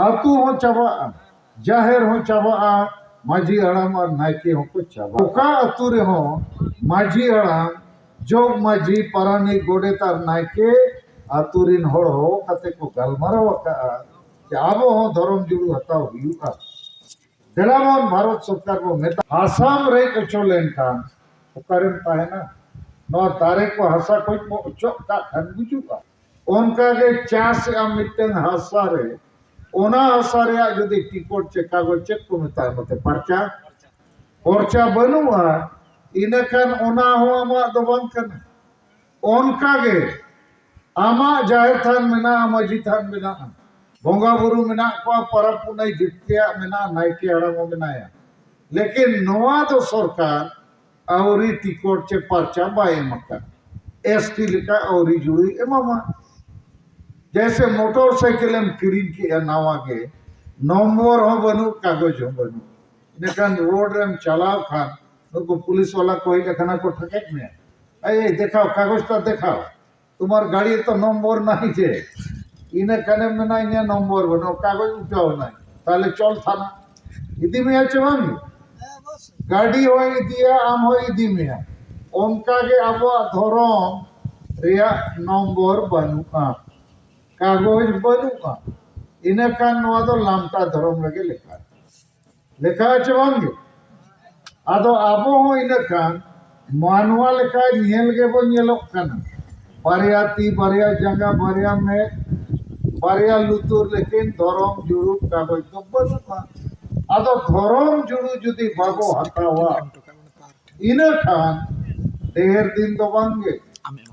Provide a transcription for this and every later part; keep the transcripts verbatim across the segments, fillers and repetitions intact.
ᱟᱹᱛᱩ ᱦᱚᱸ ᱪᱟᱵᱟᱜᱼᱟ, ᱡᱟᱦᱮᱨ ᱦᱚᱸ ᱪᱟᱵᱟᱜᱼᱟ, ᱢᱟᱹᱡᱷᱤ ᱦᱟᱲᱟᱢ ᱟᱨ ᱱᱟᱭᱠᱮ ᱦᱚᱸᱠᱚ ᱪᱟᱵᱟᱜᱼᱟ᱾ ᱚᱠᱟ ᱟᱹᱛᱩ ᱨᱮᱦᱚᱸ ᱢᱟᱹᱡᱷᱤ ᱦᱟᱲᱟᱢ, ᱡᱚᱜᱽ ᱢᱟᱹᱡᱷᱤ, ᱯᱟᱨᱟᱱᱤᱠ, ᱜᱚᱰᱮᱛ ᱟᱨ ᱱᱟᱭᱠᱮ ᱟᱹᱛᱩ ᱨᱤᱱ ᱦᱚᱲ ᱦᱚᱦᱚ ᱠᱟᱛᱮ ᱠᱚ ᱜᱟᱞᱢᱟᱨᱟᱣ ᱟᱠᱟᱫᱼᱟ ᱡᱮ ᱟᱵᱚ ᱦᱚᱸ ᱫᱷᱚᱨᱚᱢ ᱡᱩᱲᱩ ᱦᱟᱛᱟᱣ ᱦᱩᱭᱩᱜᱼᱟ᱾ ᱫᱮᱞᱟ ᱵᱚᱱ ᱵᱷᱟᱨᱚᱛ ᱥᱚᱨᱠᱟᱨ ᱵᱚᱱ ᱢᱮᱛᱟ, ᱦᱟᱥᱟᱢ ᱨᱮᱡ ᱦᱚᱪᱚ ᱞᱮᱱᱠᱷᱟᱱ ᱚᱠᱟᱨᱮᱢ ᱛᱟᱦᱮᱱᱟ? ᱱᱚᱣᱟ ᱫᱟᱨᱮ ᱠᱚ ᱦᱟᱥᱟ ᱠᱷᱚᱡ ᱵᱚ ᱚᱪᱚᱜ ᱠᱟᱜ ᱠᱷᱟᱱ ᱜᱩᱡᱩᱜᱼᱟ᱾ ᱚᱱᱠᱟᱜᱮ ᱪᱟᱥᱮᱜᱼᱟ ᱢᱤᱫᱴᱟᱝ ᱦᱟᱥᱟ ᱨᱮ, ᱚᱱᱟ ᱦᱟᱥᱟ ᱨᱮᱭᱟᱜ ᱡᱩᱫᱤ ᱴᱤᱠᱚᱴ ᱪᱮ ᱠᱟᱜᱚᱡᱽ ᱪᱮᱫ ᱠᱚ ᱢᱮᱛᱟᱜᱼᱟ ᱱᱚᱛᱮ ᱯᱟᱨᱪᱟ, ᱯᱚᱨᱪᱟ ᱵᱟᱹᱱᱩᱜᱼᱟ, ᱤᱱᱟᱹᱠᱷᱟᱱ ᱚᱱᱟ ᱦᱚᱸ ᱟᱢᱟᱜ ᱫᱚ ᱵᱟᱝ ᱠᱟᱱᱟ᱾ ᱚᱱᱠᱟᱜᱮ ᱟᱢᱟᱜ ᱡᱟᱦᱮᱨ ᱛᱷᱟᱱ ᱢᱮᱱᱟᱜᱼᱟ, ᱢᱟᱹᱡᱷᱤ ᱛᱷᱟᱱ ᱢᱮᱱᱟᱜᱼᱟ, ᱵᱚᱸᱜᱟ ᱵᱩᱨᱩ ᱢᱮᱱᱟᱜ ᱠᱚᱣᱟ, ᱯᱚᱨᱚᱵᱽ ᱯᱩᱱᱟᱹᱭ ᱡᱮᱛᱮᱭᱟᱜ ᱢᱮᱱᱟᱜᱼᱟ, ᱱᱟᱭᱠᱮ ᱦᱟᱲᱟᱢ ᱦᱚᱸ ᱢᱮᱱᱟᱭᱟ᱾ ᱞᱮᱠᱤᱱ ᱱᱚᱣᱟ ᱫᱚ ᱥᱚᱨᱠᱟᱨ ᱟᱹᱣᱨᱤ ᱴᱤᱠᱚᱴ ᱪᱮ ᱯᱟᱨᱪᱟ ᱵᱟᱭ ᱮᱢ ᱟᱠᱟᱫ, ᱮᱥᱴᱤ ᱞᱮᱠᱟ ᱟᱹᱣᱨᱤ ᱡᱩᱲᱩᱭ ᱮᱢᱟᱢᱟ᱾ ᱡᱮᱭᱥᱮ ᱢᱚᱴᱚᱨ ᱥᱟᱭᱠᱮᱞ ᱮᱢ ᱠᱤᱨᱤᱧ ᱠᱮᱜᱼᱟ ᱱᱟᱣᱟ ᱜᱮ, ᱱᱚᱢᱵᱚᱨ ᱦᱚᱸ ᱵᱟᱹᱱᱩᱜ, ᱠᱟᱜᱚᱡᱽ ᱦᱚᱸ ᱵᱟᱹᱱᱩᱜ, ᱤᱱᱟᱹᱠᱷᱟᱱ ᱨᱳᱰ ᱨᱮᱢ ᱪᱟᱞᱟᱣ ᱠᱷᱟᱱ ᱱᱩᱠᱩ ᱯᱩᱞᱤᱥ ᱵᱟᱞᱟ ᱠᱚ ᱦᱮᱡ ᱞᱮᱠᱷᱟᱱ ᱠᱚ ᱴᱷᱟᱠᱮᱫ ᱢᱮᱭᱟ, "ᱮᱭ, ᱮᱭ, ᱫᱮᱠᱷᱟᱣ, ᱠᱟᱜᱚᱡᱽ ᱛᱟ ᱫᱮᱠᱷᱟᱣ, ᱛᱩᱢᱟᱨ ᱜᱟᱲᱤ ᱛᱚ ᱱᱚᱢᱵᱚᱨ ᱱᱟᱦᱤ ᱡᱮ", ᱤᱱᱟᱹ ᱠᱷᱟᱱᱮᱢ ᱢᱮᱱᱟ, "ᱤᱧᱟᱹᱜ ᱱᱚᱢᱵᱚᱨ ᱵᱟᱹᱱᱩᱜ, ᱠᱟᱜᱚᱡᱽ ᱩᱴᱷᱟᱣ ᱱᱟᱦᱤ", ᱛᱟᱦᱞᱮ ᱪᱚᱞ ᱛᱷᱟᱱᱟ, ᱤᱫᱤ ᱢᱮᱭᱟ ᱪᱮ ᱵᱟᱝ? ᱜᱟᱹᱰᱤ ᱦᱚᱸᱭ ᱤᱫᱤᱭᱟ, ᱟᱢ ᱦᱚᱸᱭ ᱤᱫᱤ ᱢᱮᱭᱟ᱾ ᱚᱱᱠᱟᱜᱮ ᱟᱵᱚᱣᱟᱜ ᱫᱷᱚᱨᱚᱢ ᱨᱮᱭᱟᱜ ᱱᱚᱢᱵᱚᱨ ᱵᱟᱹᱱᱩᱜᱼᱟ, ᱠᱟᱜᱚᱡᱽ ᱵᱟᱹᱱᱩᱜᱼᱟ, ᱤᱱᱟᱹᱠᱷᱟᱱ ᱱᱚᱣᱟ ᱫᱚ ᱞᱟᱢᱴᱟ ᱫᱷᱚᱨᱚᱢ ᱨᱮᱜᱮ ᱞᱮᱠᱷᱟᱜᱼᱟ᱾ ᱞᱮᱠᱷᱟᱜᱼᱟ ᱪᱮ ᱵᱟᱝ ᱜᱮ? ᱟᱫᱚ ᱟᱵᱚ ᱦᱚᱸ ᱤᱱᱟᱹᱠᱷᱟᱱ ᱢᱟᱱᱣᱟ ᱞᱮᱠᱟ ᱧᱮᱞ ᱜᱮᱵᱚᱱ ᱧᱮᱞᱚᱜ ᱠᱟᱱᱟ᱾ ᱵᱟᱨᱭᱟ ᱛᱤ, ᱵᱟᱨᱭᱟ ᱡᱟᱸᱜᱟ, ᱵᱟᱨᱭᱟ ᱢᱮᱫ, ᱵᱟᱨᱭᱟ ᱞᱩᱛᱩᱨ, ᱞᱮᱠᱤᱱ ᱫᱷᱚᱨᱚᱢ ᱡᱩᱲᱩ ᱠᱟᱜᱚᱡᱽ ᱫᱚ ᱵᱟᱹᱱᱩᱜᱼᱟ᱾ ᱟᱫᱚ ᱫᱷᱚᱨᱚᱢ ᱡᱩᱲᱩ ᱡᱩᱫᱤ ᱵᱟᱵᱚ ᱦᱟᱛᱟᱣᱟ, ᱤᱱᱟᱹ ᱠᱷᱟᱱ ᱰᱷᱮᱨ ᱫᱤᱱ ᱫᱚ ᱵᱟᱝ ᱜᱮ,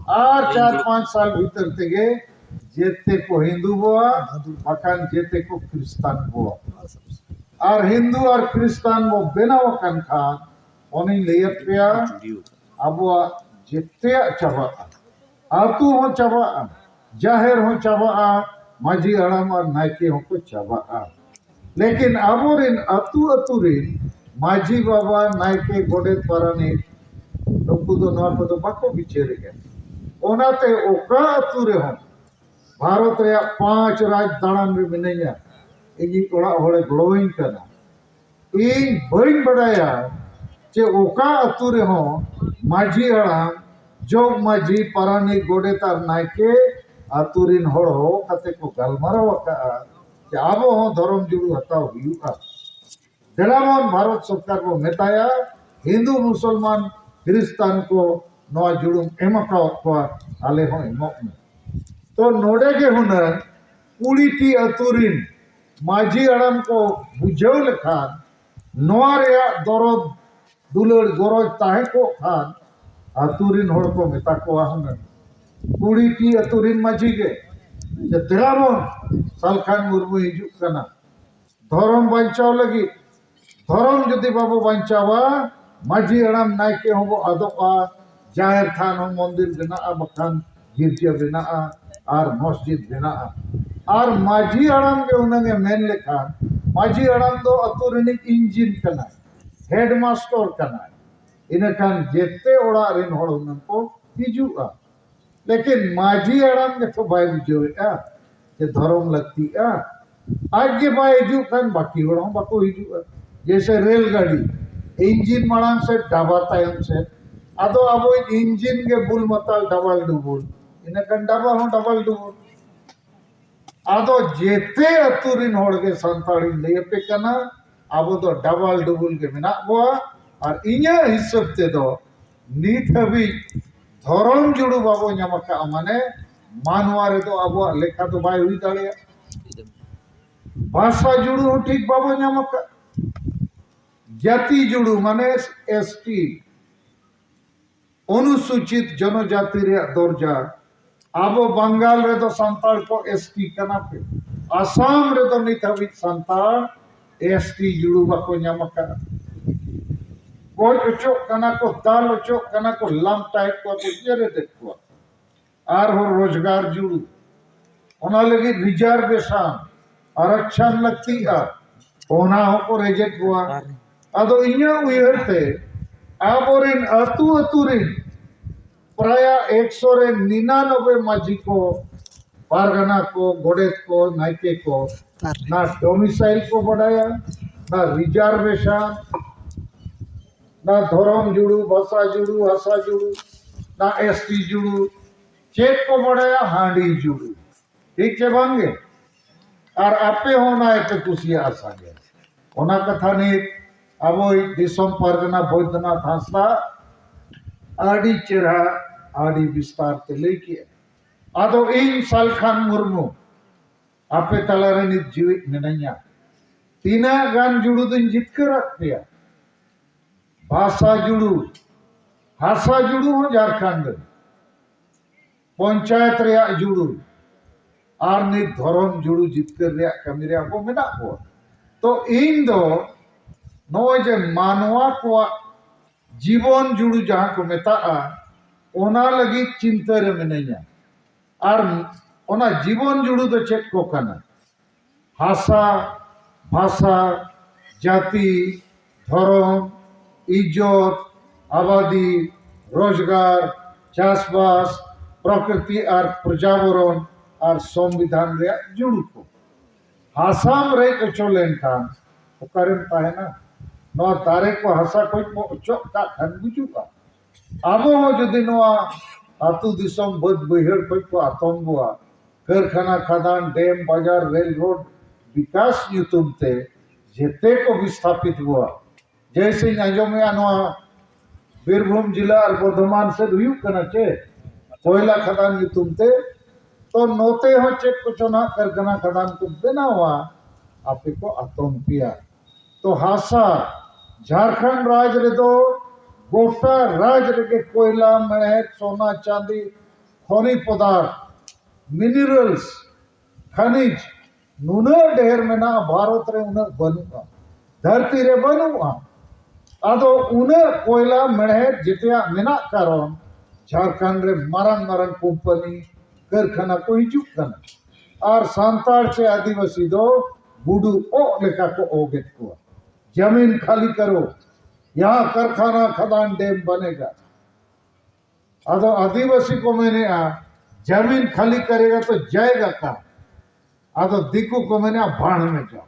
ᱟᱨ ᱪᱟᱨ ᱯᱟᱸᱪ ᱥᱟᱞ ᱵᱷᱤᱛᱟᱹᱨ ᱛᱮᱜᱮ ᱡᱮᱛᱮ ᱠᱚ ᱦᱤᱱᱫᱩ ᱵᱚᱣᱟ, ᱵᱟᱠᱷᱟᱱ ᱡᱮᱛᱮ ᱠᱚ ᱠᱷᱨᱤᱥᱛᱟᱱ ᱵᱚᱣᱟ᱾ ᱟᱨ ᱦᱤᱱᱫᱩ ᱟᱨ ᱠᱷᱨᱤᱥᱛᱟᱱ ᱵᱚ ᱵᱮᱱᱟᱣ ᱟᱠᱟᱱ ᱠᱷᱟᱱ, ᱚᱱᱮᱧ ᱞᱟᱹᱭᱟᱫ ᱯᱮᱭᱟ, ᱟᱵᱚᱣᱟᱜ ᱡᱮᱛᱮᱭᱟᱜ ᱪᱟᱵᱟᱜᱼᱟ, ᱟᱹᱛᱩ ᱦᱚᱸ ᱪᱟᱵᱟᱜᱼᱟ, ᱡᱟᱦᱮᱨ ᱦᱚᱸ ᱪᱟᱵᱟᱜᱼᱟ, ᱢᱟᱹᱡᱷᱤ ᱦᱟᱲᱟᱢ ᱟᱨ ᱱᱟᱭᱠᱮ ᱦᱚᱸᱠᱚ ᱪᱟᱵᱟᱜᱼᱟ᱾ ᱞᱮᱠᱤᱱ ᱟᱵᱚᱨᱮᱱ ᱟᱹᱛᱩ ᱟᱹᱛᱩ ᱨᱮᱱ ᱢᱟᱹᱡᱷᱤ ᱵᱟᱵᱟ, ᱱᱟᱭᱠᱮ, ᱜᱚᱰᱮᱛ, ᱯᱟᱨᱟᱱᱤᱠ, ᱱᱩᱠᱩ ᱫᱚ ᱱᱚᱣᱟ ᱠᱚᱫᱚ ᱵᱟᱠᱚ ᱵᱤᱪᱟᱹᱨᱮᱜᱼᱟ᱾ ᱚᱱᱟᱛᱮ ᱚᱠᱟ ᱟᱹᱛᱩ ᱨᱮᱦᱚᱸ ᱵᱷᱟᱨᱚᱛ ᱨᱮᱭᱟᱜ ᱯᱟᱸᱪ ᱨᱟᱡᱽ ᱫᱟᱬᱟᱱ ᱨᱮ ᱢᱤᱱᱟᱹᱧᱟ, ᱤᱧᱤᱡ ᱚᱲᱟᱜ ᱦᱚᱲᱮ ᱜᱚᱲᱚᱣᱟᱹᱧ ᱠᱟᱱᱟ᱾ ᱤᱧ ᱵᱟᱹᱧ ᱵᱟᱰᱟᱭᱟ ᱡᱮ ᱚᱠᱟ ᱟᱹᱛᱩ ᱨᱮᱦᱚᱸ ᱢᱟᱹᱡᱷᱤ ᱦᱟᱲᱟᱢ, ᱡᱚᱜᱽ ᱢᱟᱹᱡᱷᱤ, ᱯᱟᱨᱟᱱᱤᱠ, ᱜᱚᱰᱮᱛ ᱟᱨ ᱱᱟᱭᱠᱮ ᱟᱹᱛᱩ ᱨᱤᱱ ᱦᱚᱲ ᱦᱚᱦᱚ ᱠᱟᱛᱮ ᱠᱚ ᱜᱟᱞᱢᱟᱨᱟᱣ ᱟᱠᱟᱫᱼᱟ ᱡᱮ ᱟᱵᱚ ᱦᱚᱸ ᱫᱷᱚᱨᱚᱢ ᱡᱩᱲᱩ ᱦᱟᱛᱟᱣ ᱦᱩᱭᱩᱜᱼᱟ᱾ ᱫᱮᱞᱟ ᱵᱚᱱ ᱵᱷᱟᱨᱚᱛ ᱥᱚᱨᱠᱟᱨ ᱵᱚ ᱢᱮᱛᱟᱭᱟ, ᱦᱤᱱᱫᱩ, ᱢᱩᱥᱚᱞᱢᱟᱱ, ᱠᱷᱨᱤᱥᱛᱟᱱ ᱠᱚ ᱱᱚᱣᱟ ᱡᱩᱲᱩᱢ ᱮᱢ ᱟᱠᱟᱣᱟᱫ ᱠᱚᱣᱟ, ᱟᱞᱮ ᱦᱚᱸ ᱮᱢᱚᱜ ᱢᱮ᱾ ᱛᱚ ᱱᱚᱰᱮ ᱜᱮ ᱦᱩᱱᱟᱹᱝ ᱠᱩᱲᱤ ᱴᱤ ᱟᱹᱛᱩ ᱨᱤᱱ ᱢᱟᱹᱡᱷᱤ ᱦᱟᱲᱟᱢ ᱠᱚ ᱵᱩᱡᱷᱟᱹᱣ ᱞᱮᱠᱷᱟᱱ, ᱱᱚᱣᱟ ᱨᱮᱭᱟᱜ ᱫᱚᱨᱚᱫ ᱫᱩᱞᱟᱹᱲ ᱜᱚᱨᱚᱡᱽ ᱛᱟᱦᱮᱸ ᱠᱚᱜ ᱠᱷᱟᱱ, ᱟᱹᱛᱩ ᱨᱤᱱ ᱦᱚᱲ ᱠᱚ ᱢᱮᱛᱟ ᱠᱚᱣᱟ ᱦᱩᱱᱟᱹᱝ, ᱠᱩᱲᱤ ᱴᱤ ᱟᱹᱛᱩ ᱨᱤᱱ ᱢᱟᱹᱡᱷᱤ ᱜᱮ, ᱡᱮ ᱫᱮᱞᱟ ᱵᱚᱱ, ᱥᱟᱞᱠᱷᱟᱱ ᱢᱩᱨᱢᱩ ᱦᱤᱡᱩᱜ ᱠᱟᱱᱟ᱾ ᱫᱷᱚᱨᱚᱢ ᱵᱟᱧᱪᱟᱣ ᱞᱟᱹᱜᱤᱫ, ᱫᱷᱚᱨᱚᱢ ᱡᱩᱫᱤ ᱵᱟᱵᱚ ᱵᱟᱧᱪᱟᱣᱟ, ᱢᱟᱹᱡᱷᱤ ᱦᱟᱲᱟᱢ ᱱᱟᱭᱠᱮ ᱦᱚᱸᱵᱚ ᱟᱫᱚᱜᱼᱟ, ᱡᱟᱦᱮᱨ ᱛᱷᱟᱱ ᱦᱚᱸ ᱢᱚᱱᱫᱤᱨ ᱵᱮᱱᱟᱜᱼᱟ, ᱵᱟᱠᱷᱟᱱ ᱜᱤᱨᱡᱟᱹ ᱵᱮᱱᱟᱜᱼᱟ ᱟᱨ ᱢᱚᱥᱡᱤᱫ ᱵᱮᱱᱟᱜᱼᱟ᱾ ᱟᱨ ᱢᱟᱹᱡᱷᱤ ᱦᱟᱲᱟᱢ ᱜᱮ ᱦᱩᱱᱟᱹᱝ ᱮ ᱢᱮᱱ ᱞᱮᱠᱷᱟᱱ, ᱢᱟᱹᱡᱷᱤ ᱦᱟᱲᱟᱢ ᱫᱚ ᱟᱹᱛᱩ ᱨᱤᱱᱤᱡ ᱤᱧᱡᱤᱱ ᱠᱟᱱᱟᱭ, ᱦᱮᱰ ᱢᱟᱥᱴᱚᱨ ᱠᱟᱱᱟᱭ, ᱤᱱᱟᱹᱠᱷᱟᱱ ᱡᱮᱛᱮ ᱚᱲᱟᱜ ᱨᱤᱱ ᱦᱚᱲ ᱦᱩᱱᱟᱹᱝ ᱠᱚ ᱦᱤᱡᱩᱜᱼᱟ᱾ ᱞᱮᱠᱤᱱ ᱢᱟᱹᱡᱷᱤ ᱦᱟᱲᱟᱢ ᱜᱮᱛᱚ ᱵᱟᱭ ᱵᱩᱡᱷᱟᱹᱣᱮᱫᱼᱟ ᱡᱮ ᱫᱷᱚᱨᱚᱢ ᱞᱟᱹᱠᱛᱤᱜᱼᱟ᱾ ᱟᱡ ᱜᱮ ᱵᱟᱭ ᱦᱤᱡᱩᱜ ᱠᱷᱟᱱ ᱵᱟᱹᱠᱤ ᱦᱚᱲ ᱦᱚᱸ ᱵᱟᱠᱚ ᱦᱤᱡᱩᱜᱼᱟ᱾ ᱡᱮᱭᱥᱮ ᱨᱮᱞ ᱜᱟᱹᱰᱤ, ᱤᱧᱡᱤᱱ ᱢᱟᱲᱟᱝ ᱥᱮᱫ, ᱰᱟᱵᱟ ᱛᱟᱭᱚᱢ ᱥᱮᱫ᱾ ᱟᱫᱚ ᱟᱵᱚ ᱤᱧᱡᱤᱱ ᱜᱮ ᱵᱩᱞ ᱢᱟᱛᱟᱞ ᱰᱟᱵᱟᱞ ᱰᱩᱵᱩᱞ, ᱤᱱᱟᱹᱠᱷᱟᱱ ᱰᱟᱵᱟ ᱦᱚᱸ ᱰᱟᱵᱟᱞ ᱰᱩᱵᱩᱞ᱾ ᱟᱫᱚ ᱡᱮᱛᱮ ᱟᱹᱛᱩ ᱨᱤᱱ ᱦᱚᱲ ᱜᱮ ᱥᱟᱱᱛᱟᱲᱤᱧ ᱞᱟᱹᱭ ᱟᱯᱮ ᱠᱟᱱᱟ, ᱟᱵᱚ ᱫᱚ ᱰᱟᱵᱟᱞ ᱰᱩᱵᱩᱞ ᱜᱮ ᱢᱮᱱᱟᱜ ᱵᱚᱣᱟ᱾ ᱟᱨ ᱤᱧᱟᱹᱜ ᱦᱤᱥᱟᱹᱵ ᱛᱮᱫᱚ ᱱᱤᱛ ᱦᱟᱹᱵᱤᱡ ᱫᱷᱚᱨᱚᱢ ᱡᱩᱲᱩ ᱵᱟᱵᱚ ᱧᱟᱢ ᱟᱠᱟᱫᱼᱟ, ᱢᱟᱱᱮ ᱢᱟᱱᱣᱟ ᱨᱮᱫᱚ ᱟᱵᱚᱣᱟᱜ ᱞᱮᱠᱷᱟ ᱫᱚ ᱵᱟᱭ ᱦᱩᱭ ᱫᱟᱲᱮᱭᱟᱜᱼᱟ᱾ ᱵᱷᱟᱥᱟ ᱡᱩᱲᱩ ᱦᱚᱸ ᱴᱷᱤᱠ ᱵᱟᱵᱚ ᱧᱟᱢ ᱟᱠᱟᱫ, ᱡᱟᱹᱛᱤ ᱡᱩᱲᱩ ᱢᱟᱱᱮ ᱮᱥ ᱴᱤ, ᱚᱱᱩᱥᱩᱪᱤᱛ ᱡᱚᱱᱚᱡᱟᱛᱤ ᱨᱮᱭᱟᱜ ᱫᱚᱨᱡᱟ᱾ ᱟᱵᱚ ᱵᱟᱝᱜᱟᱞ ᱨᱮᱫᱚ ᱥᱟᱱᱛᱟᱲ ᱠᱚ ᱮᱥ ᱴᱤ ᱠᱟᱱᱟ ᱯᱮ, ᱟᱥᱟᱢ ᱨᱮᱫᱚ ᱱᱤᱛ ᱦᱟᱹᱵᱤᱡ ᱥᱟᱱᱛᱟᱲ ᱮᱥ ᱴᱤ ᱡᱩᱲᱩ ᱵᱟᱠᱚ ᱧᱟᱢ ᱟᱠᱟᱫᱼᱟ᱾ ᱜᱚᱡ ᱦᱚᱪᱚᱜ ᱠᱟᱱᱟ ᱠᱚ, ᱫᱟᱞ ᱦᱚᱪᱚᱜ ᱠᱟᱱᱟ ᱠᱚ, ᱞᱟᱢᱴᱟᱭᱮᱫ ᱠᱚᱣᱟ ᱠᱚ, ᱡᱮᱨᱮᱫᱮᱫ ᱠᱚᱣᱟ᱾ ᱟᱨᱦᱚᱸ ᱨᱳᱡᱽᱜᱟᱨ ᱡᱩᱲᱩ, ᱚᱱᱟ ᱞᱟᱹᱜᱤᱫ ᱨᱤᱡᱟᱨᱵᱷᱮᱥᱚᱱ, ᱟᱨᱚᱠᱪᱷᱚᱱ ᱞᱟᱹᱠᱛᱤᱜᱼᱟ, ᱚᱱᱟ ᱦᱚᱸᱠᱚ ᱨᱮᱡᱮᱫ ᱠᱚᱣᱟ᱾ ᱟᱫᱚ ᱤᱧᱟᱹᱜ ᱩᱭᱦᱟᱹᱨ ᱛᱮ ᱟᱵᱚᱨᱮᱱ ᱟᱹᱛᱩ ᱟᱹᱛᱩ ᱨᱮᱱ ᱯᱨᱟᱭ ᱮᱠᱥᱚ ᱨᱮ ᱱᱤᱱᱟᱱᱚᱵᱵᱳᱭ ᱢᱟᱹᱡᱷᱤ ᱠᱚ ᱯᱟᱨᱜᱟᱱᱟ ᱠᱚ, ᱜᱚᱰᱮᱛ ᱠᱚ, ᱱᱟᱭᱠᱮ ᱠᱚ, ᱯᱟᱨᱜᱟᱱᱟ᱾ ᱱᱟ domicile ᱠᱚ ᱵᱟᱰᱟᱭᱟ, ᱱᱟ reservation, ᱱᱟ ᱫᱷᱚᱨᱚᱢ ᱡᱩᱲᱩ, ᱵᱷᱟᱥᱟ ᱡᱩᱲᱩ, ᱦᱟᱥᱟ ᱡᱩᱲᱩ, ᱱᱟ S T ᱡᱩᱲᱩ, ᱪᱮᱫ ᱠᱚ ᱵᱟᱰᱟᱭᱟ? ᱦᱟᱺᱰᱤ ᱡᱩᱲᱩ᱾ ᱴᱷᱤᱠ ᱪᱮ ᱵᱟᱝ ᱜᱮ? ᱟᱨ ᱟᱯᱮ ᱦᱚᱸ ᱚᱱᱟ ᱜᱮᱯᱮ ᱠᱩᱥᱤᱭᱟᱜᱼᱟ ᱥᱟᱸᱜᱮ᱾ ᱚᱱᱟ ᱠᱟᱛᱷᱟ ᱱᱤᱛ ᱟᱵᱚᱭᱤᱡ ᱫᱤᱥᱚᱢ ᱯᱟᱨᱜᱟᱱᱟ ᱵᱳᱭᱫᱚᱱᱟᱛᱷ ᱦᱟᱸᱥᱫᱟ ᱟᱹᱰᱤ ᱪᱮᱦᱨᱟ, ᱟᱹᱰᱤ ᱵᱤᱥᱛᱟᱨ ᱛᱮ ᱞᱟᱹᱭ ᱠᱮᱜᱼᱟ᱾ ᱟᱫᱚ ᱤᱧ ᱥᱟᱞᱠᱷᱟᱱ ᱢᱩᱨᱢᱩ ᱟᱯᱮ ᱛᱟᱞᱟᱨᱮ ᱱᱤᱛ ᱡᱤᱣᱤᱫ ᱢᱤᱱᱟᱹᱧᱟ᱾ ᱛᱤᱱᱟᱹᱜ ᱜᱟᱱ ᱡᱩᱲᱩ ᱫᱚᱧ ᱡᱤᱛᱠᱟᱹᱨᱟᱫ ᱯᱮᱭᱟ᱾ ᱵᱷᱟᱥᱟ ᱡᱩᱲᱩ, ᱦᱟᱥᱟ ᱡᱩᱲᱩ ᱦᱚᱸ ᱡᱷᱟᱲᱠᱷᱚᱸᱰ ᱨᱮ, ᱯᱚᱧᱪᱟᱭᱮᱛ ᱨᱮᱭᱟᱜ ᱡᱩᱲᱩ, ᱟᱨ ᱱᱤᱛ ᱫᱷᱚᱨᱚᱢ ᱡᱩᱲᱩ ᱡᱤᱛᱠᱟᱹᱨ ᱨᱮᱭᱟᱜ ᱠᱟᱹᱢᱤ ᱨᱮ ᱟᱵᱚ ᱢᱮᱱᱟᱜ ᱵᱚᱱᱟ᱾ ᱛᱚ ᱤᱧ ᱫᱚ ᱱᱚᱜᱼᱚᱭ ᱡᱮ ᱢᱟᱱᱣᱟ ᱠᱚᱣᱟᱜ ᱡᱤᱵᱚᱱ ᱡᱩᱲᱩ ᱡᱟᱦᱟᱸ ᱠᱚ ᱢᱮᱛᱟᱜᱼᱟ, ᱚᱱᱟ ᱞᱟᱹᱜᱤᱫ ᱪᱤᱱᱛᱟᱹ ᱨᱮ ᱢᱤᱱᱟᱹᱧᱟ᱾ ᱟᱨ ᱚᱱᱟ ᱡᱤᱵᱚᱱ ᱡᱩᱲᱩ ᱫᱚ ᱪᱮᱫ ᱠᱚ ᱠᱟᱱᱟ? ᱦᱟᱥᱟ, ᱵᱷᱟᱥᱟ, ᱡᱟᱹᱛᱤ, ᱫᱷᱚᱨᱚᱢ, ᱤᱡᱚᱛ, ᱟᱵᱟᱫᱤ, ᱨᱳᱡᱽᱜᱟᱨ, ᱪᱟᱥᱵᱟᱥ, ᱯᱨᱚᱠᱨᱤᱛᱤ ᱟᱨ ᱯᱨᱚᱡᱟᱵᱚᱨᱚᱱ ᱟᱨ ᱥᱚᱝᱵᱤᱫᱷᱟᱱ ᱨᱮᱭᱟᱜ ᱡᱩᱲᱩ ᱠᱚ᱾ ᱦᱟᱥᱟᱢ ᱨᱮᱡ ᱦᱚᱪᱚ ᱞᱮᱱᱠᱷᱟᱱ ᱚᱠᱟᱨᱮᱢ ᱛᱟᱦᱮᱱᱟ? ᱱᱚᱣᱟ ᱫᱟᱨᱮ ᱠᱚ ᱦᱟᱥᱟ ᱠᱷᱚᱡ ᱵᱚ ᱚᱪᱚᱜ ᱠᱟᱜ ᱠᱷᱟᱱ ᱜᱩᱡᱩᱜᱼᱟ᱾ ᱟᱵᱚ ᱦᱚᱸ ᱡᱩᱫᱤ ᱱᱚᱣᱟ ᱟᱹᱛᱩ ᱫᱤᱥᱚᱢ ᱵᱟᱹᱫᱽ ᱵᱟᱹᱭᱦᱟᱹᱲ ᱠᱷᱚᱡ ᱠᱚ ᱟᱛᱚᱢ ᱵᱚᱣᱟ, ᱠᱟᱹᱨᱠᱷᱟᱱᱟ, ᱠᱷᱟᱫᱟᱱ, ᱰᱮᱢ, ᱵᱟᱡᱟᱨ, ᱨᱮᱞ ᱨᱳᱰ ᱵᱤᱠᱟᱥ ᱧᱩᱛᱩᱢ ᱛᱮ ᱡᱮᱛᱮ ᱠᱚ ᱵᱤᱥᱛᱷᱟᱯᱤᱛ ᱵᱚᱣᱟ᱾ ᱡᱮᱭᱥᱮᱧ ᱟᱸᱡᱚᱢᱮᱜᱼᱟ, ᱱᱚᱣᱟ ᱵᱤᱨᱵᱷᱩᱢ ᱡᱮᱞᱟ ᱟᱨ ᱵᱚᱨᱫᱷᱚᱢᱟᱱ ᱥᱮᱫ ᱦᱩᱭᱩᱜ ᱠᱟᱱᱟ ᱪᱮ, ᱠᱚᱭᱞᱟ ᱠᱷᱟᱫᱟᱱ ᱧᱩᱛᱩᱢ ᱛᱮ᱾ ᱛᱚ ᱱᱚᱛᱮ ᱦᱚᱸ ᱪᱮᱫ ᱠᱚᱪᱚ ᱱᱟᱦᱟᱜ ᱠᱟᱹᱨᱠᱷᱟᱱᱟ ᱠᱷᱟᱫᱟᱱ ᱠᱚ ᱵᱮᱱᱟᱣᱟ, ᱟᱯᱮ ᱠᱚ ᱟᱛᱚᱢ ᱯᱮᱭᱟ᱾ ᱛᱚ ᱦᱟᱥᱟ, ᱡᱷᱟᱲᱠᱷᱚᱸᱰ ᱨᱟᱡᱽ ᱨᱮᱫᱚ ᱜᱚᱴᱟ ᱨᱟᱡᱽ ᱨᱮᱜᱮ ᱠᱚᱭᱞᱟ, ᱢᱮᱬᱦᱮᱫ, ᱥᱚᱱᱟ, ᱪᱟᱸᱫᱤ, ᱠᱷᱚᱱᱤᱡᱽ ᱯᱚᱫᱟᱨᱛᱷ, minerals, ᱠᱷᱟᱱᱤᱡᱽ ᱱᱩᱱᱟᱹᱜ ᱰᱷᱮᱨ ᱢᱮᱱᱟᱜᱼᱟ, ᱵᱷᱟᱨᱚᱛ ᱨᱮ ᱩᱱᱟᱹᱜ ᱵᱟᱹᱱᱩᱜᱼᱟ, ᱫᱷᱟᱹᱨᱛᱤ ᱨᱮ ᱵᱟᱹᱱᱩᱜᱼᱟ᱾ ᱟᱫᱚ ᱩᱱᱟᱹᱜ ᱠᱚᱭᱞᱟ, ᱢᱮᱬᱦᱮᱫ ᱡᱮᱛᱮᱭᱟᱜ ᱢᱮᱱᱟᱜ ᱠᱟᱨᱚᱱ ᱡᱷᱟᱲᱠᱷᱚᱸᱰ ᱨᱮ ᱢᱟᱨᱟᱝ ᱢᱟᱨᱟᱝ ᱠᱳᱢᱯᱟᱱᱤ, ᱠᱟᱹᱨᱠᱷᱟᱱᱟ ᱠᱚ ᱦᱤᱡᱩᱜ ᱠᱟᱱᱟ᱾ ᱟᱨ ᱥᱟᱱᱛᱟᱲ ᱪᱮ ᱟᱹᱫᱤᱵᱟᱹᱥᱤ ᱫᱚ ᱜᱩᱰᱩ ᱚᱜ ᱞᱮᱠᱟ ᱠᱚ ᱚᱜᱮᱫ ᱠᱚᱣᱟ᱾ ᱡᱟᱢᱤᱱ ᱠᱷᱟᱞᱤ ᱠᱟᱨᱳ, ᱭᱟᱦᱟᱸ ᱠᱟᱨᱠᱷᱟᱱᱟ ᱠᱷᱟᱫᱟᱱ ᱰᱮᱢ ᱵᱟᱱᱮᱜᱟ᱾ ᱟᱫᱚ ᱟᱹᱫᱤᱵᱟᱹᱥᱤ ᱠᱚ ᱢᱮᱱᱮᱜᱼᱟ, ᱡᱟᱢᱤᱱ ᱠᱷᱟᱹᱞᱤ ᱠᱟᱨᱮᱜᱟ ᱛᱚ ᱡᱟᱭᱜᱟ ᱠᱟ᱾ ᱟᱫᱚ ᱫᱤᱠᱩ ᱠᱚ ᱢᱮᱱᱟ ᱵᱷᱟᱲ ᱢᱮ ᱡᱟᱣ᱾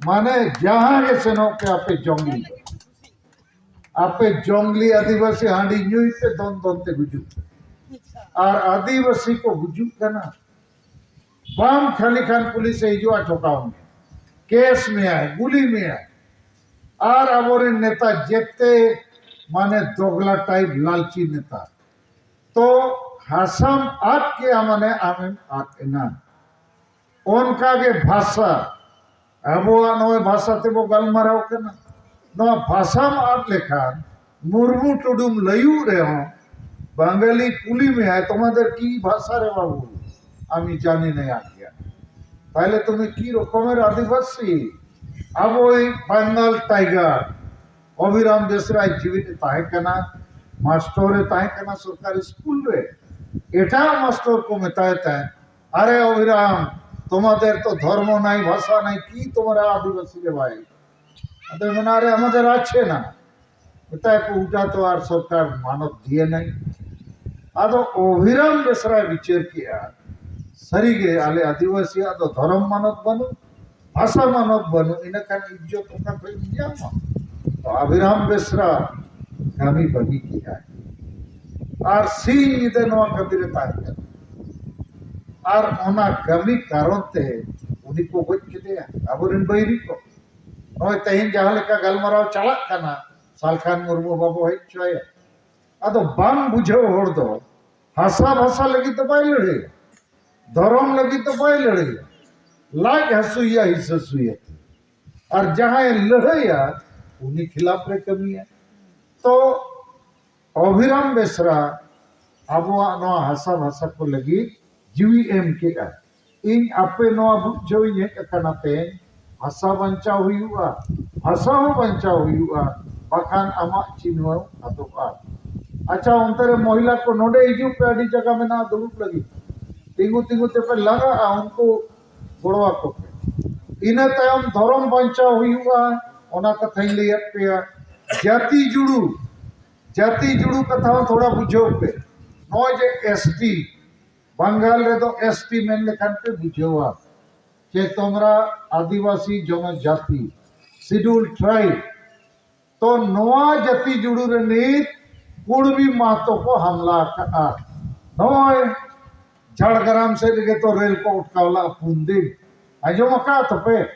ᱢᱟᱱᱮ ᱡᱟᱦᱟᱸ ᱜᱮ ᱥᱮᱱᱚᱜ ᱯᱮ ᱟᱯᱮ ᱡᱚᱝᱜᱞᱤ ᱫᱚ, ᱟᱯᱮ ᱡᱚᱝᱜᱞᱤ ᱟᱹᱫᱤᱵᱟᱹᱥᱤ ᱦᱟᱺᱰᱤ ᱧᱩᱭ ᱯᱮ, ᱫᱚᱱ ᱫᱚᱱ ᱛᱮ ᱜᱩᱡᱩᱜ ᱯᱮ᱾ ᱟᱨ ᱟᱹᱫᱤᱵᱟᱹᱥᱤ ᱠᱚ ᱜᱩᱡᱩᱜ ᱠᱟᱱᱟ, ᱵᱟᱢ ᱠᱷᱟᱹᱞᱤ ᱠᱷᱟᱱ ᱯᱩᱞᱤᱥ ᱮ ᱦᱤᱡᱩᱜᱼᱟ, ᱴᱷᱚᱠᱟᱣ ᱢᱮᱭᱟ, ᱠᱮᱥ ᱢᱮᱭᱟᱭ, ᱜᱩᱞᱤ ᱢᱮᱭᱟᱭ᱾ ᱟᱨ ᱟᱵᱚᱨᱮᱱ ᱱᱮᱛᱟ ᱡᱮᱛᱮ ᱢᱟᱱᱮ ᱫᱚᱜᱽᱞᱟ ᱴᱟᱭᱤᱯ ᱞᱟᱞᱪᱤ ᱱᱮᱛᱟ᱾ ᱛᱚ ᱦᱟᱥᱟᱢ ᱟᱫ ᱠᱮᱜᱼᱟ ᱢᱟᱱᱮ ᱟᱢᱮᱢ ᱟᱫ ᱮᱱᱟ᱾ ᱚᱱᱠᱟ ᱜᱮ ᱵᱷᱟᱥᱟ, ᱟᱵᱚᱣᱟᱜ ᱱᱚᱜᱼᱚᱭ ᱵᱷᱟᱥᱟ ᱛᱮᱵᱚ ᱜᱟᱞᱢᱟᱨᱟᱣ ᱠᱟᱱᱟ᱾ ᱱᱚᱣᱟ ᱵᱷᱟᱥᱟᱢ ᱟᱫ ᱞᱮᱠᱷᱟᱱ ᱢᱩᱨᱢᱩ ᱴᱩᱰᱩᱢ ᱞᱟᱹᱭᱩᱜ ᱨᱮᱦᱚᱸ ᱵᱟᱝᱜᱟᱞᱤ ᱠᱩᱞᱤ ᱢᱮᱭᱟᱭ, "তোমাদের কি ভাষা রে বাবু? আমি জানি না আজ্ঞা।" তাহলে তুমি কি রকমের আদিবাসী? ᱟᱵᱚᱭᱤᱡ ᱵᱟᱝᱜᱟᱞ ᱴᱟᱭᱜᱟᱨ ᱚᱵᱷᱤᱨᱟᱢ ᱵᱮᱥᱨᱟ ᱡᱤᱣᱤᱫ ᱮ ᱛᱟᱦᱮᱸ ᱠᱟᱱᱟ, ᱢᱟᱥᱴᱚᱨ ᱮ ᱛᱟᱦᱮᱸ ᱠᱟᱱᱟ ᱥᱚᱨᱠᱟᱨᱤ ᱥᱠᱩᱞ ᱨᱮ᱾ ᱮᱴᱟᱜ ᱢᱟᱥᱴᱚᱨ ᱠᱚ ᱢᱮᱛᱟᱭ ᱛᱟᱦᱮᱸᱫ, "আরে অভিরাম, তোমাদের তো ধর্ম নাই, ভাষা নাই, কি তোমরা আদিবাসী রে ভাই?" ᱟᱫᱚᱭ ᱢᱮᱱᱟ, "আরে আমাদের আছে না।" ᱢᱮᱛᱟᱭ ᱠᱚ, "ᱩᱴᱟ ᱛᱚ ᱟᱨ ᱥᱚᱨᱠᱟᱨ ᱢᱟᱱᱚᱛ ᱫᱤᱭᱮ ᱱᱟᱭ᱾" ᱟᱫᱚ ᱚᱵᱷᱤᱨᱟᱢ ᱵᱮᱥᱨᱟᱭ ᱵᱤᱪᱟᱹᱨ ᱠᱮᱜᱼᱟ, ᱥᱟᱹᱨᱤᱜᱮ ᱟᱞᱮ ᱟᱹᱫᱤᱵᱟᱹᱥᱤᱭᱟᱜ ᱫᱚ ᱫᱷᱚᱨᱚᱢ ᱢᱟᱱᱚᱛ ᱵᱟᱹᱱᱩᱜ, ᱵᱷᱟᱥᱟ ᱢᱟᱱᱚᱛ ᱵᱟᱹᱱᱩᱜ, ᱤᱱᱟᱹᱠᱷᱟᱱ ᱤᱡᱽᱡᱚᱛ ᱚᱠᱟ ᱠᱷᱚᱱ ᱤᱧ ᱧᱟᱢᱟ? ᱛᱚ ᱚᱵᱷᱤᱨᱟᱢ ᱵᱮᱥᱨᱟ ᱠᱟᱹᱢᱤ ᱵᱟᱹᱜᱤ ᱠᱮᱜᱼᱟᱭ ᱟᱨ ᱥᱤᱧ ᱧᱤᱫᱟᱹ ᱱᱚᱣᱟ ᱠᱟᱹᱢᱤ ᱨᱮ ᱛᱟᱦᱮᱸ ᱠᱟᱱᱟ᱾ ᱟᱨ ᱚᱱᱟ ᱠᱟᱹᱢᱤ ᱠᱟᱨᱚᱱ ᱛᱮ ᱩᱱᱤ ᱠᱚ ᱜᱚᱡ ᱠᱮᱫᱮᱭᱟ, ᱟᱵᱚᱨᱮᱱ ᱵᱟᱹᱭᱨᱤ ᱠᱚ᱾ ᱱᱚᱜᱼᱚᱭ ᱛᱮᱦᱮᱧ ᱡᱟᱦᱟᱸ ᱞᱮᱠᱟ ᱜᱟᱞᱢᱟᱨᱟᱣ ᱪᱟᱞᱟᱜ ᱠᱟᱱᱟ, ᱥᱟᱞᱠᱷᱟᱱ ᱢᱩᱨᱢᱩ ᱵᱟᱵᱚ ᱦᱮᱡ ᱦᱚᱪᱚᱭᱟ᱾ ᱟᱫᱚ ᱵᱟᱝ ᱵᱩᱡᱷᱟᱹᱣ ᱦᱚᱲ ᱫᱚ ᱦᱟᱥᱟ ᱵᱷᱟᱥᱟ ᱞᱟᱹᱜᱤᱫ ᱫᱚ ᱵᱟᱭ ᱞᱟᱹᱲᱦᱟᱹᱭᱟ, ᱫᱷᱚᱨᱚᱢ ᱞᱟᱹᱜᱤᱫ ᱫᱚ ᱵᱟᱭ ᱞᱟᱹᱲᱦᱟᱹᱭᱟ, ᱞᱟᱡ ᱦᱟᱹᱥᱩᱭᱟ, ᱦᱤᱥᱟᱹ ᱥᱩᱭᱟ᱾ ᱟᱨ ᱡᱟᱦᱟᱸᱭ ᱞᱟᱹᱲᱦᱟᱹᱭᱟ, ᱩᱱᱤ ᱠᱷᱤᱞᱟᱯ ᱨᱮ ᱠᱟᱹᱢᱤᱭᱟ᱾ ᱛᱚ ᱚᱵᱷᱤᱨᱟᱢ ᱵᱮᱥᱨᱟ ᱟᱵᱚᱣᱟᱜ ᱱᱚᱣᱟ ᱦᱟᱥᱟ ᱵᱷᱟᱥᱟ ᱠᱚ ᱞᱟᱹᱜᱤᱫ ᱡᱤᱣᱤ ᱮᱢ ᱠᱮᱜᱼᱟ᱾ ᱤᱧ ᱟᱯᱮ ᱱᱚᱣᱟ ᱵᱩᱡᱷᱟᱹᱣ ᱤᱧ ᱦᱮᱡ ᱟᱠᱟᱱᱟ ᱛᱮ, ᱵᱷᱟᱥᱟ ᱵᱟᱧᱪᱟᱣ ᱦᱩᱭᱩᱜᱼᱟ, ᱵᱷᱟᱥᱟ ᱦᱚᱸ ᱵᱟᱧᱪᱟᱣ ᱦᱩᱭᱩᱜᱼᱟ, ᱵᱟᱠᱷᱟᱱ ᱟᱢᱟᱜ ᱪᱤᱱᱦᱟᱹᱣ ᱟᱫᱚᱜᱼᱟ᱾ ᱟᱪᱪᱷᱟ, ᱚᱱᱛᱮ ᱨᱮ ᱢᱚᱦᱤᱞᱟ ᱠᱚ ᱱᱚᱰᱮ ᱦᱤᱡᱩᱜ ᱯᱮ, ᱟᱹᱰᱤ ᱡᱟᱭᱜᱟ ᱢᱮᱱᱟᱜᱼᱟ ᱫᱩᱲᱩᱵ ᱞᱟᱹᱜᱤᱫ᱾ ᱛᱤᱸᱜᱩ ᱛᱤᱸᱜᱩ ᱛᱮᱯᱮ ᱞᱟᱸᱜᱟᱜᱼᱟ, ᱩᱱᱠᱩ ᱜᱚᱲᱚ ᱟᱠᱚ ᱯᱮ᱾ ᱤᱱᱟᱹ ᱛᱟᱭᱚᱢ ᱫᱷᱚᱨᱚᱢ ᱵᱟᱧᱪᱟᱣ ᱦᱩᱭᱩᱜᱼᱟ, ᱚᱱᱟ ᱠᱟᱛᱷᱟᱧ ᱞᱟᱹᱭᱟᱫ ᱯᱮᱭᱟ᱾ ᱡᱟᱹᱛᱤ ᱡᱩᱲᱩ, ᱡᱟᱹᱛᱤ ᱡᱩᱲᱩ ᱠᱟᱛᱷᱟ ᱦᱚᱸ ᱛᱷᱚᱲᱟ ᱵᱩᱡᱷᱟᱹᱣ ᱯᱮ᱾ ᱱᱚᱜᱼᱚᱭ ᱡᱮ ᱮᱥ ᱴᱤ, ᱵᱟᱝᱜᱟᱞ ᱨᱮᱫᱚ ᱮᱥ ᱴᱤ ᱢᱮᱱ ᱞᱮᱠᱷᱟᱱ ᱯᱮ ᱵᱩᱡᱷᱟᱹᱣᱟ ᱡᱮ ᱛᱚᱢᱨᱟ ᱟᱹᱫᱤᱵᱟᱹᱥᱤ ᱡᱚᱱᱚᱡᱟᱛᱤ, ᱥᱤᱰᱩᱞ ᱴᱨᱟᱭᱤᱵ᱾ ᱛᱚ ᱱᱚᱣᱟ ᱡᱟᱹᱛᱤ ᱡᱩᱲᱩ ᱨᱮ ᱱᱤᱛ ᱠᱩᱲᱢᱤ ᱢᱟᱦᱛᱚ ᱠᱚ ᱦᱟᱢᱞᱟ ᱟᱠᱟᱫᱼᱟ᱾ ᱱᱚᱜᱼᱚᱭ ᱡᱷᱟᱲᱜᱨᱟᱢ ᱥᱮᱫ ᱨᱮᱜᱮ ᱛᱚ ᱨᱮᱞ ᱠᱚ ᱚᱴᱠᱟᱣ ᱞᱟᱜᱼᱟ ᱯᱩᱱ ᱫᱤᱱ᱾ ᱟᱸᱡᱚᱢ ᱟᱠᱟᱫ ᱛᱚᱯᱮ?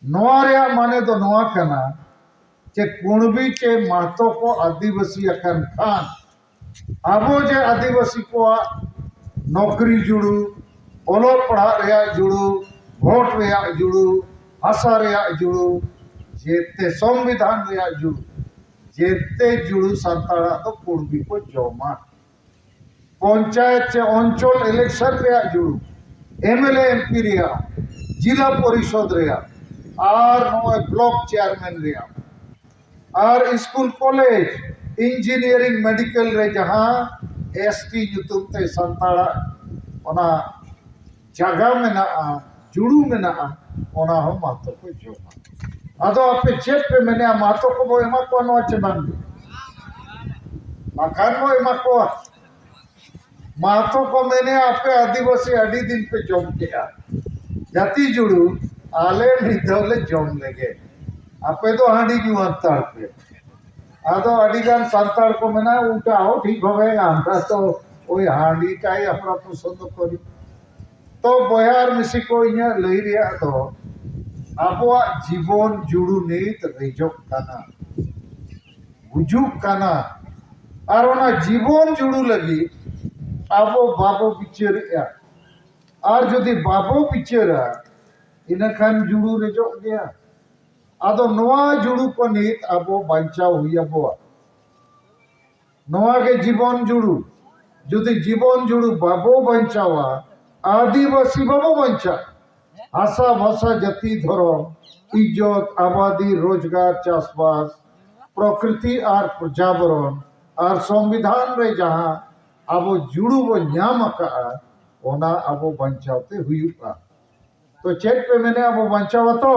ᱱᱚᱣᱟ ᱨᱮᱭᱟᱜ ᱢᱟᱱᱮ ᱫᱚ ᱱᱚᱣᱟ ᱠᱟᱱᱟ ᱡᱮ ᱠᱩᱲᱢᱤ ᱪᱮ ᱢᱟᱦᱛᱚ ᱠᱚ ᱟᱹᱫᱤᱵᱟᱹᱥᱤ ᱟᱠᱟᱱ ᱠᱷᱟᱱ ᱟᱵᱚ ᱡᱮ ᱟᱹᱫᱤᱵᱟᱹᱥᱤ ᱠᱚᱣᱟᱜ ᱱᱚᱠᱨᱤ ᱡᱩᱲᱩ, ᱚᱞᱚᱜ ᱯᱟᱲᱦᱟᱜ ᱨᱮᱭᱟᱜ ᱡᱩᱲᱩ, ᱵᱷᱳᱴ ᱨᱮᱭᱟᱜ ᱡᱩᱲᱩ, ᱦᱟᱥᱟ ᱨᱮᱭᱟᱜ ᱡᱩᱲᱩ, ᱡᱮᱛᱮ ᱥᱚᱝᱵᱤᱫᱷᱟᱱ ᱨᱮᱭᱟᱜ ᱡᱩᱲᱩ, ᱡᱮᱛᱮ ᱡᱩᱲᱩ ᱥᱟᱱᱛᱟᱲᱟᱜ ᱫᱚ ᱠᱩᱲᱢᱤ ᱠᱚ ᱡᱚᱢᱟ᱾ ᱯᱚᱧᱪᱟᱭᱮᱛ ᱪᱮ ᱚᱧᱪᱚᱞ ᱤᱞᱮᱠᱥᱚᱱ ᱨᱮᱭᱟᱜ ᱡᱩᱲᱩ, M L A M P ᱨᱮᱭᱟᱜ, ᱡᱤᱞᱟ ᱯᱚᱨᱤᱥᱚᱫ ᱨᱮᱭᱟᱜ, ᱟᱨ ᱱᱚᱜᱼᱚᱭ ᱵᱞᱚᱠ ᱪᱮᱭᱟᱨᱢᱮᱱ ᱨᱮᱭᱟᱜ, ᱟᱨ ᱥᱠᱩᱞ ᱠᱚᱞᱮᱡᱽ ᱤᱧᱡᱤᱱᱤᱭᱟᱨᱤᱝ ᱢᱮᱰᱤᱠᱮᱞ ᱨᱮ ᱡᱟᱦᱟᱸ ᱮᱥ ᱴᱤ ᱧᱩᱛᱩᱢ ᱛᱮ ᱥᱟᱱᱛᱟᱲᱟᱜ ᱚᱱᱟ ᱡᱟᱭᱜᱟ ᱢᱮᱱᱟᱜᱼᱟ, ᱡᱩᱲᱩ ᱢᱮᱱᱟᱜᱼᱟ, ᱚᱱᱟ ᱦᱚᱸ ᱢᱟᱦᱛᱚ ᱠᱚ ᱡᱚᱢᱟ᱾ ᱟᱫᱚ ᱟᱯᱮ ᱪᱮᱫ ᱯᱮ ᱢᱮᱱᱮᱜᱼᱟ, ᱢᱟᱦᱛᱚ ᱠᱚᱵᱚ ᱮᱢᱟ ᱠᱚᱣᱟ ᱱᱚᱣᱟ ᱪᱮ ᱵᱟᱝ? ᱵᱟᱠᱷᱟᱱ ᱵᱚ ᱮᱢᱟ ᱠᱚᱣᱟ᱾ ᱢᱟᱦᱛᱚ ᱠᱚ ᱢᱮᱱᱮᱜᱼᱟ, ᱟᱯᱮ ᱟᱹᱫᱤᱵᱟᱹᱥᱤ ᱟᱹᱰᱤ ᱫᱤᱱ ᱯᱮ ᱡᱚᱢ ᱠᱮᱜᱼᱟ ᱡᱟᱹᱛᱤ ᱡᱩᱲᱩ, ᱟᱞᱮ ᱢᱤᱫ ᱫᱷᱟᱣ ᱞᱮ ᱡᱚᱢ ᱞᱮᱜᱮ, ᱟᱯᱮ ᱫᱚ ᱦᱟᱺᱰᱤ ᱧᱩ ᱦᱟᱛᱟᱲ ᱯᱮ᱾ ᱟᱫᱚ ᱟᱹᱰᱤ ᱜᱟᱱ ᱥᱟᱱᱛᱟᱲ ᱠᱚ ᱢᱮᱱᱟ, ᱩᱞᱴᱟ ᱦᱚᱸ ᱴᱷᱤᱠ ᱦᱚᱵᱮ, ᱟᱢᱨᱟ ᱛᱚ ᱳᱭ ᱦᱟᱺᱰᱤ ᱴᱟᱭ ᱟᱢᱨᱟ ᱯᱚᱥᱚᱱᱫ ᱠᱚᱨᱤ᱾ ᱛᱚ ᱵᱚᱭᱦᱟ ᱟᱨ ᱢᱤᱥᱤ ᱠᱚ, ᱤᱧᱟᱹᱜ ᱞᱟᱹᱭ ᱨᱮᱭᱟᱜ ᱫᱚ ᱟᱵᱚᱣᱟᱜ ᱡᱤᱵᱚᱱ ᱡᱩᱲᱩ ᱱᱤᱛ ᱨᱮᱡᱚᱜ ᱠᱟᱱᱟ, ᱜᱩᱡᱩᱜ ᱠᱟᱱᱟ᱾ ᱟᱨ ᱚᱱᱟ ᱡᱤᱵᱚᱱ ᱡᱩᱲᱩ ᱞᱟᱹᱜᱤᱫ ᱟᱵᱚ ᱵᱟᱵᱚ ᱵᱤᱪᱟᱹᱨᱮᱜᱼᱟ᱾ ᱟᱨ ᱡᱩᱫᱤ ᱵᱟᱵᱚ ᱵᱤᱪᱟᱹᱨᱟ, ᱤᱱᱟᱹᱠᱷᱟᱱ ᱡᱩᱲᱩ ᱨᱮᱡᱚᱜ ᱜᱮᱭᱟ᱾ ᱟᱫᱚ ᱱᱚᱣᱟ ᱡᱩᱲᱩ ᱠᱚ ᱱᱤᱛ ᱟᱵᱚ ᱵᱟᱧᱪᱟᱣ ᱦᱩᱭ ᱟᱵᱚᱣᱟ᱾ ᱱᱚᱣᱟ ᱜᱮ ᱡᱤᱵᱚᱱ ᱡᱩᱲᱩ᱾ ᱡᱩᱫᱤ ᱡᱤᱵᱚᱱ ᱡᱩᱲᱩ ᱵᱟᱵᱚ ᱵᱟᱧᱪᱟᱣᱟ, ᱟᱹᱫᱤᱵᱟᱹᱥᱤ ᱵᱟᱵᱚ ᱵᱟᱧᱪᱟᱜ, ᱦᱟᱥᱟ ᱵᱷᱟᱥᱟ ᱡᱟᱹᱛᱤ ᱫᱷᱚᱨᱚᱢ, ᱤᱡᱽᱡᱚᱛ, ᱟᱵᱟᱫᱤ, ᱨᱳᱡᱽᱜᱟᱨ, ᱪᱟᱥᱵᱟᱥ, ᱯᱨᱚᱠᱨᱤᱛᱤ ᱟᱨ ᱯᱨᱚᱡᱟᱵᱚᱨᱚᱱ ᱟᱨ ᱥᱚᱝᱵᱤᱫᱷᱟᱱ ᱨᱮ ᱡᱟᱦᱟᱸ ᱟᱵᱚ ᱡᱩᱲᱩ ᱵᱚ ᱧᱟᱢ ᱟᱠᱟᱫᱼᱟ, ᱚᱱᱟ ᱟᱵᱚ ᱵᱟᱧᱪᱟᱣ ᱛᱮ ᱦᱩᱭᱩᱜᱼᱟ᱾ ᱛᱚ ᱪᱮᱫ ᱯᱮ ᱢᱮᱱᱮᱜᱼᱟ, ᱵᱚ ᱵᱟᱧᱪᱟᱣᱟ ᱛᱚ?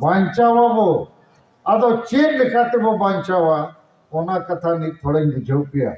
ᱵᱟᱧᱪᱟᱣᱟᱵᱚ᱾ ᱟᱫᱚ ᱪᱮᱫ ᱞᱮᱠᱟ ᱛᱮᱵᱚ ᱵᱟᱧᱪᱟᱣᱟ? ᱚᱱᱟ ᱠᱟᱛᱷᱟ ᱱᱤᱛ ᱛᱷᱚᱲᱟᱧ ᱵᱩᱡᱷᱟᱹᱣ ᱯᱮᱭᱟ᱾